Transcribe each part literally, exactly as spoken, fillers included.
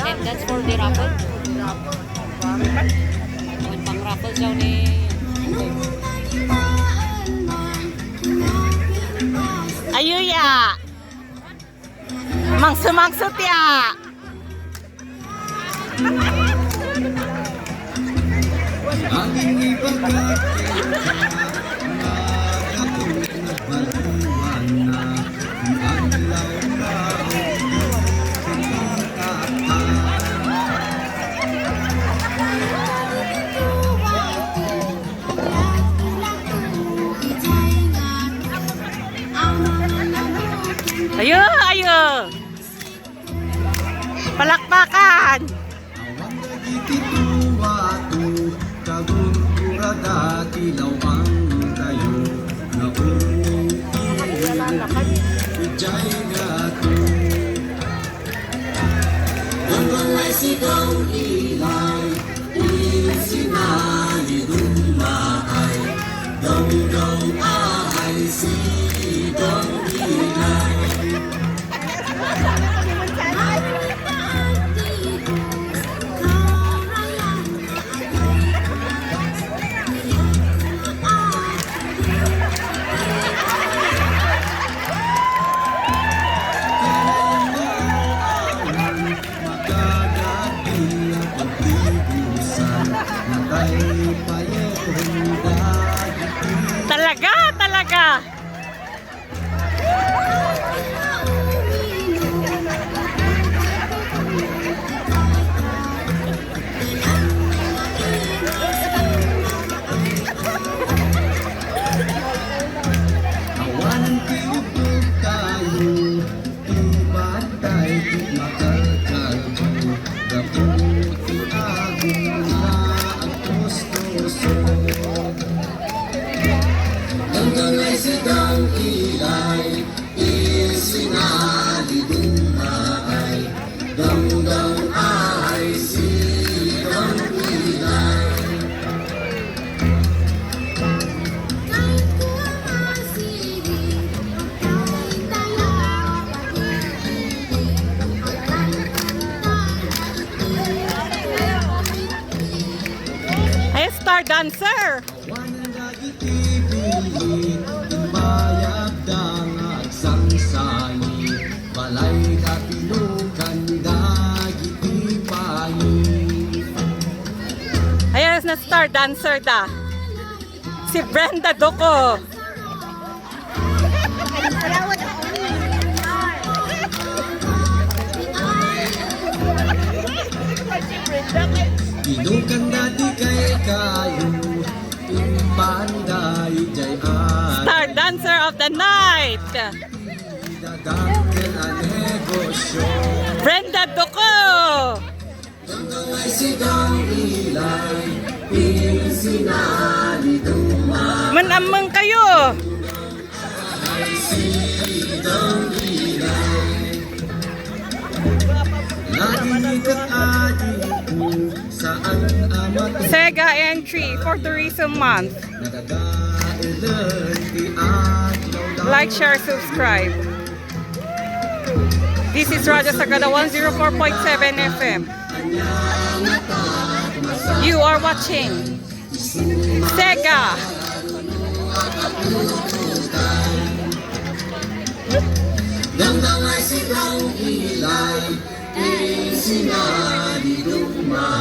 And that's for the raffle. Pang-raffle siya ni. Ayo ya. Mangsu-mangsu tiya. Ayo, ayo. Palakpakan. Talaga, talaga. Ay, star dancer. Ayan na star dancer da. Si Brenda Duco. Star dancer of the night. Brenda Duco. Manamang kayo. Sega entry for Tourism Month. Like, share, subscribe. This is Radyo Sagada one zero four point seven F M. You are watching Sega.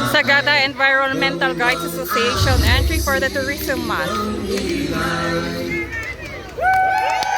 Sagada Environmental Guides Association, entry for the Tourism Month.